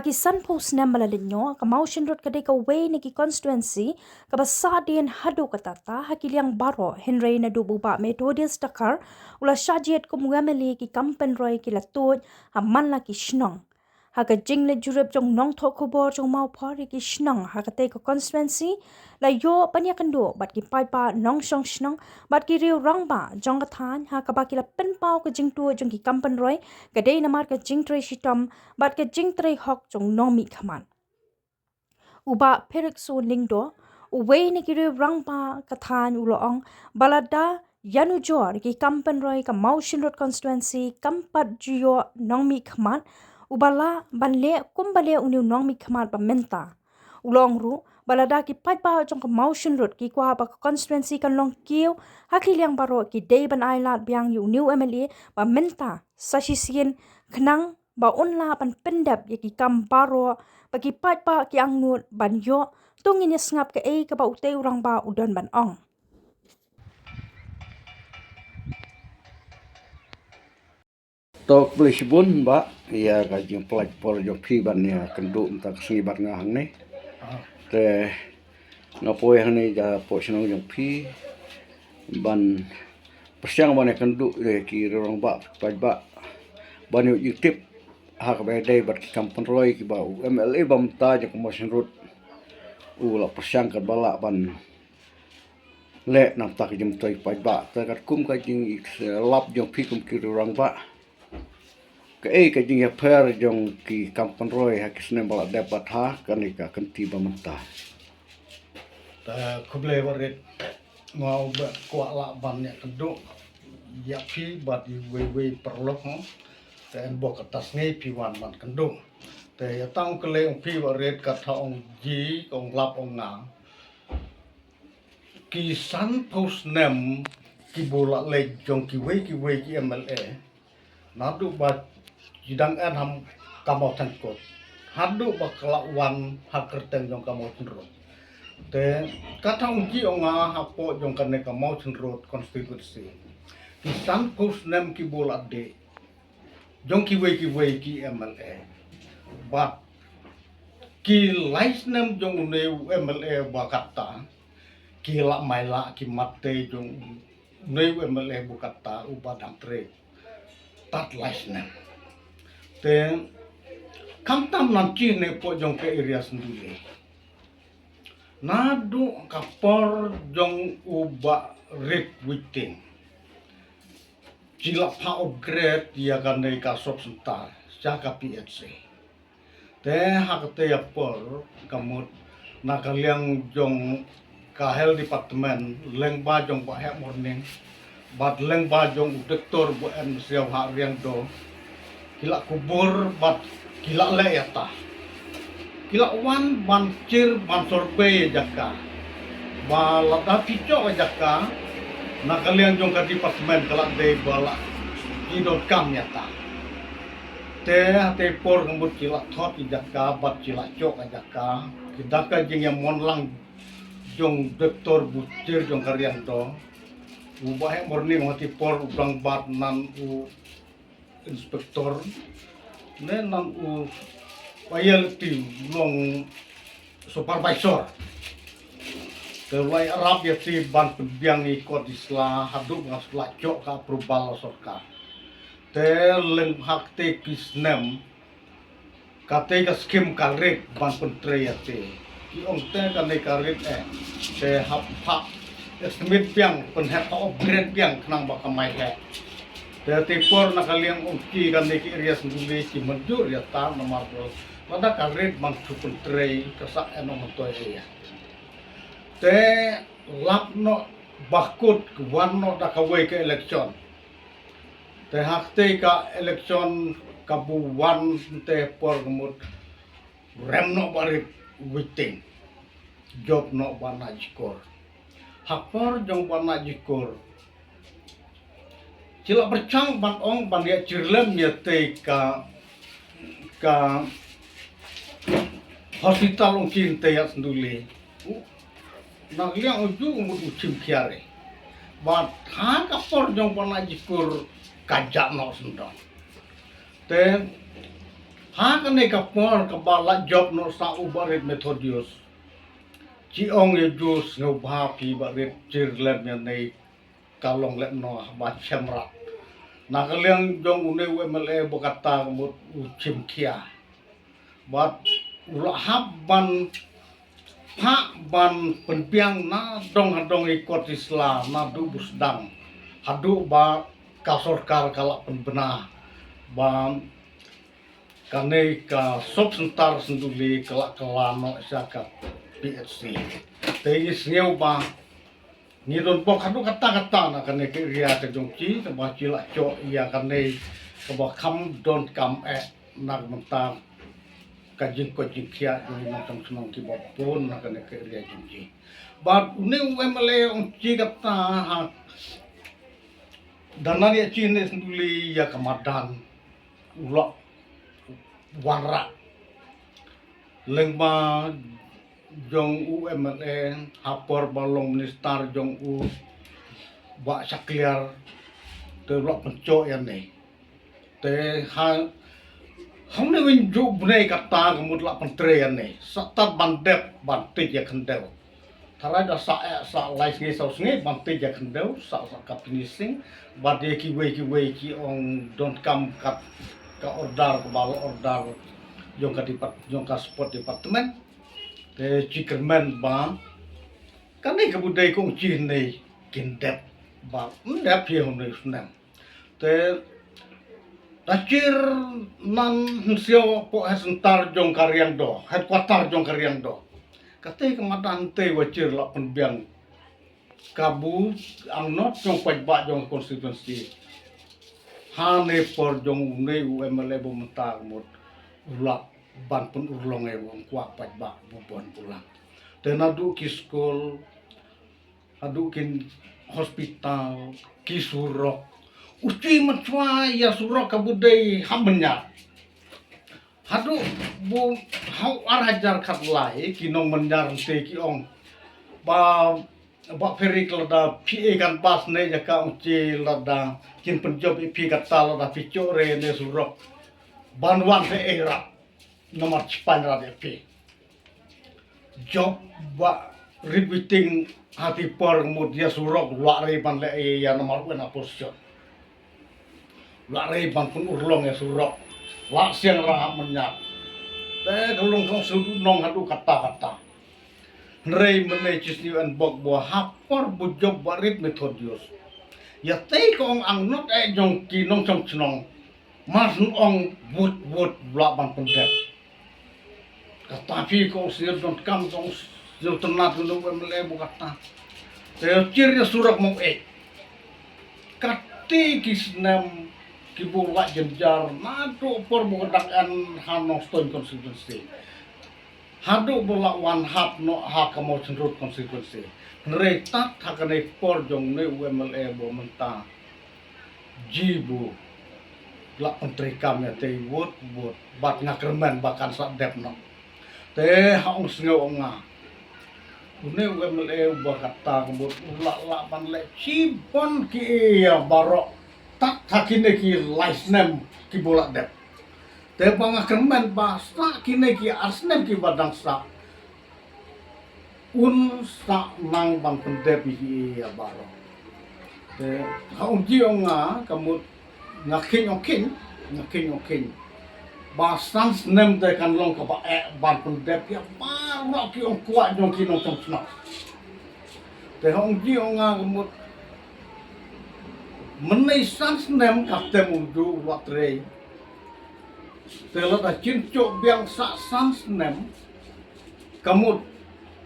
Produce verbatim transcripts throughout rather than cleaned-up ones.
Ki sanphew snem ba la leit noh, ka Mawshynrut ka dei kawei na ki constituency kaba sahdien haduh katta katta ha ki liang baroh, hynrei naduh ba u Bah Methodius Dkhar u la shah jied kum u M L A, ki kam pynroi ki la tuid ha man la ki shnong. Ha ka jingleit jurip jong u nongthoh khubor jong u Mawphor ïa ki shnong ha katei ka constituency, la ïoh ban ïakynduh bad ki paidbah nongshong shnong bad ki riew rangbah jong ka thaiñ, ha kaba ki la pynpaw ka jingtuid jong ki kam pynroi ka dei namar ka jingtrei shitom bad ka jingtrei hok jong u nongmihkhmat. U Bah Pyrshah Lyngdoh, uwei na ki riew rangbah ka thaiñ, u la ong ba lada ïanujor ki kam pynroi, ka Mawshynrut constituency kam pat ju ïoh nongmihkhmat uba lah ban leh kumba leh une u nongmihkhmat ba mynta. U la ong ruh ba lada ki paidbah jong ka Mawshynrut ki kwah ba ka constituency kan long kiew ha ki liang baroh, ki dei ban ailad biang ïa une u M L A ba mynta sa shisien, khnang ba un lah ban pyndep ïa ki kam baroh, ba ki paidbah ki angnud ban ïoh. To ngin ïa sngap kaei kaba utei u rangbah u don ban ong. To khublei shibun, Bah, ïa ka jingpynlait por jong phi ban ïakynduh mynta ka sngi bad nga hangne. Te nga poi hangne hapoh shnong jong phi ban pyrshang ban ïakynduh ïa ki riew rangbah, paidbah, ban ïoh jingtip ha kaba ïadei bad ki kam pynroi kiba u M L A ba mynta jong ka Mawshynrut u la pyrshang katba lah ban leh na ka bynta ka jingmyntoi ki paidbah. Te katkum ka jinglap jong phi kum ki riew rangbah, kaei ka jingïapher jong ki kam pynroi ha ki snem ba la dep bad ha kane ka kynti ba mynta? Te khublei Bah Rit, nga u ba kwah lah ban ïakynduh ïa phi bad iwei iwei paralok, te yn bok kata sngi phi wan ban kynduh. Te ïa tang kylli ong phi Bah Rit, kata ong ji, ong lap ong nga. Ki sanphew snem kiba la leit jong kiwei kiwei ki M L A, naduh ba ki dang ïaid ha ka Mawthangkut haduh ba ka la wan ha kyrteng jong ka Mawshynrut. Te kata ong ji ong nga hapoh jong kane ka Mawshynrut constituency, ki sanphew snem kiba la dei jong kiwei kiwei ki M L A. Bad ki lai snem jong une u M L A ba kata, ki la mai la ki mat te jong une u M L A ba kata uba dang trei tad lai snem. Te khamtam nangta ne hapoh jong ka area Senduli, naduh ka por jong u Bah Rit Waiting, ki la phah upgrade ïa kane ka sub center sha ka P H C. Te ha katei ka por ka mut na ka liang jong ka health department lyngba jong Bah Heh Morning bad lyngba jong u doktor ba yn siew ha Riangdo, ki la kubur bad ki la leh ïa ta. Ki la wan ban check ban survey ïa jaka ba lada phi check ïa jaka, na ka liang jong ka department ka la dei ba la ki donkam ïa ta. Te ha katei ka por ka mut ki la thot ïa jaka bad ki la check ïa jaka. Ki da ka jingïamon lang jong doktor ba check jong ka Riangdo, u Bah Heh Morning ha katei ka por u dang bad nan u inspector, ne nan u, ba ïa leh te long supervisor. Te u la ïarap ïa te ban pynbiang ïa kot ïa sla haduh ba la check ka approval sorkar. Te lem ha katei ki snem, katei ka skim ka rit ban pyntrei ïa te. Ki ong te kane ka rit eh, te hap phah estimate biang, pynheh, phah upgrade biang khnang ba ka mai heh. Te ha katei ka por na ka liang ong ki kane ki area Senduli ki mynjur ïa ta namar ba lada ka rit ban shu pyntrei ka sah eh noh myntoi ïa. Te lap noh ba kut wan noh da kawei ka election. Te ha katei ka election kaba wan te por ka mut rem noh Bah Rit Waiting, jop noh Bah Najikur. Ha ka por jong Bah Najikur, ki la pyrshang ban ong ban ïa check lem ïa te ka, ka hospital ong ki te ïa Senduli. U, na ka liang u ju u mut u chim khia re. Bad ha ka por jong Bah Najikur ka jah noh sendong. Te Ha kane ka por kaba la jop noh sa u Barit Methodius. Chi ong ïa ju sngewbha phi Barit, jir lem ïa nei ka long leh noh ba chem rat. Na ka liang jong une u M L A ba kata ka mut u chim khia. Bad u la hap ban phah ban pynbiang na dong ha dong i kot i sla naduh ba sdang haduh ba ka sorkar ka la pynbna ba kane ka sub center Synduli ka la kylla noh sha ka P H C. Te ngi sngew ba ngi don bok haduh katta katta na kane ka area ka jong ki, kaba ki la choh ïa kane kaba kham donkam eh na ka bynta ka jingkoit jingkhiah jong ngi nongshong shnong kiba bun na kane ka area jong ki. Bad une u M L A ong ki katta ha, da nang ïa ki ne Synduli ïa ka madan u la wanrah. Lyngba jong u M L A ha por ba long minister jong u Bah Shakliar, te u la pynchoh ïa ne. Te ha, hangne win ju bnei kata ka mut la pyntrei ïa ne. Sa tad ban dep ban tij ïa khyndew. Tharai da sa eh sa lai sngi saw sngi ban tij ïa khyndew sa sa ka finishing. Bad ïa kiwei kiwei ki ong donkam kat ka order kaba la order jong ka depat-, jong ka sport department. Te chi kyrmen ba kane ka budei kong chi nei kin dep ba ndep hi hom nei snem. Te da chir nan hynsiaw po head center jong ka Riangdo, headquarter jong ka Riangdo. Kate ka madan te wa chir la pynbiang kabu ang not jong paidbah jong constituency. Ha ne por jong une u M L A ba mynta mut u la ban pynurlong e wong kwah paidbah bu bon bulang. Te naduh ki skul, haduh ki hospital, ki surok. U chi mynchwa ïa surok ka budei ha Mynñiar. Haduh bu hau ar hajar khatlai ki nong Mynñiar te ki ong ba, ba peri ka lada phi e kan bas ne ïa ka ong chi lada kin pynjop i phi kata lada phi chore ne surok ban wan te e rap. Namar chipan rat ïa phi. Jop ba rit witing hati por mut ïa surok lak rei ban leh ïa namar wen a position. Lak rei ban pynurlong ïa surok. Lak siang rang hap Mynñiar. Te ka long kong sudu nong haduh kata kata. Hynrei mynne chi sniew en bok bua ha por bu jop ba rit Methodius. Ïa tei ka ong ang not eh jong ki nongchong chnong. Mar ong wut wut bla ban pyndep. Kata phi kong sir don kam kong sir tynat nung M L A bu kata. Te chir ïa surok mong eh. Kati ki snem ki bu la jynjar naduh por bu ka dak en ha Nongstoiñ constituency. Haduh bu la wan hap noh ha ka Mawshynrut constituency. Hynrei tat ha kane por jong ne u M L A bu mynta. Ji bu la pyntreikam ïa te wut wut bad nga kyrmen ba kan sa dep noh. Te ha ong sngew ong nga. Une u M L A uba kata ka mut u la lah ban leh chibon ki ïa baroh. Tat ha kine ki lai snem ki bu la dep. Te ba nga kyrmen ba sa kine ki ar snem kiba dang sa. Un sa nang ban pyndep ïa ki ïa baroh. Te ha ong ji ong nga ka mut nga kheiñ ong kheiñ, nga kheiñ ong kheiñ. Ba san snem te kan long kaba eh ban pyndep ïa baroh ki ong kwah jong ki nongchong chnong. Te ha ong ji ong nga ka mut mynne san snem ka tem ong ju wat rei. Te lada chin chok biang sa san snem. Ka mut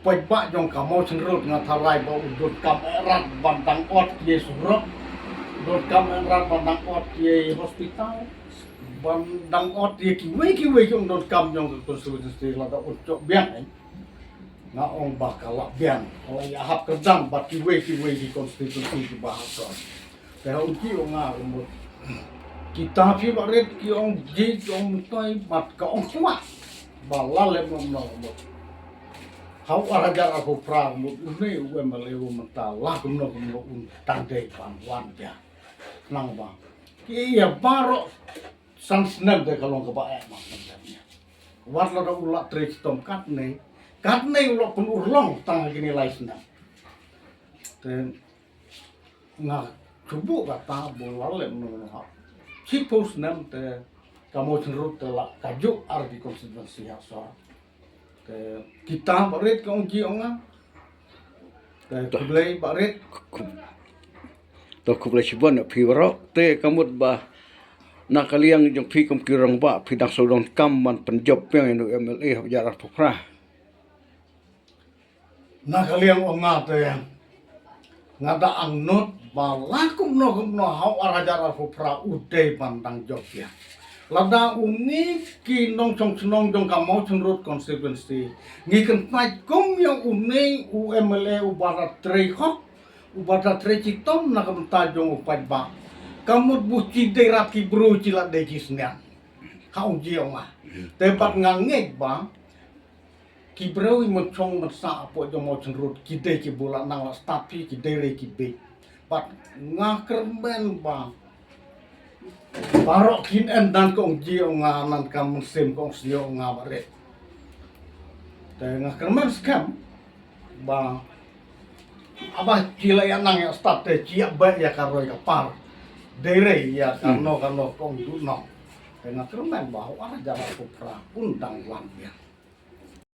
paidbah jong ka Mawshynrut nga tharai ba u donkam eh rat ban dang ot ïa surok. Donkam eh rat ban dang ot ïa hospital. Ban dang ot ïa kiwei kiwei ki ong donkam jong ka constituency lada un chok biang eh. Nga ong ba ka la biang, ka la ïa hap kyrdan bad kiwei kiwei ki constituency kiba hap. Te ha ong ki ong nga ka mut. Kita phi ba rit ki ong ji ki ong myntoi bad ka ong kwah. Ba la lem ong no ka mut. Ha u ar hajar arphew phra ka mut une u M L A u mynta la kumno kumno un tang dei ban wan bia. Nang ba. Ki ïa baroh San snem te ka long kaba eh ma. Wat la da u la trei chitom katne, katne u la pynurlong tang kine lai snem. Te nga chubu kata bu la lem no no ha. Chipos snem te ka Mawchynrut te la ka juk ar ki constituency ha sor. Te kita barit ka ong ji ong nga. Te khublei barit. To khublei shibun ïa phi baroh. Te ka mut ba na ka liang jong phi kum ki rangbah phi dang shu donkam ban pynjop biang ïa u M L A ha u hajar arphew phra. Na ka liang ong nga te nga da angnud ba la kumno kumno ha u ar hajar arphew phra u dei ban dang jop ïa. Lada u ngi ki nongshong shnong jong ka Mawchynrut constituency ngi kyntait kum ïa une u M L A uba da trei hok, uba da trei chitom na ka bynta jong u paidbah. Ka mut bu chi dei rat ki bru chi la dei ki sniang. Ha ong ji ong nga. Te pat nga ngeit ba ki briew i mynchong mynsa hapoh jong Mawchynrut ki dei ki bu la nang la stad phi ki dei re ki bit. Bad nga kyrmen ba baroh kin en nan ka ong ji ong nga nan ka mynsiem ka ong sniew ong nga barit. Te nga kyrmen skhem ba haba ki la ïa nang ïa stad te ki ïa beh ïa ka roi ka par. Dei re ïa ka no ka no ka ong du no. Te nga kyrmen ba u ar hajar arphew phra un dang wan biang.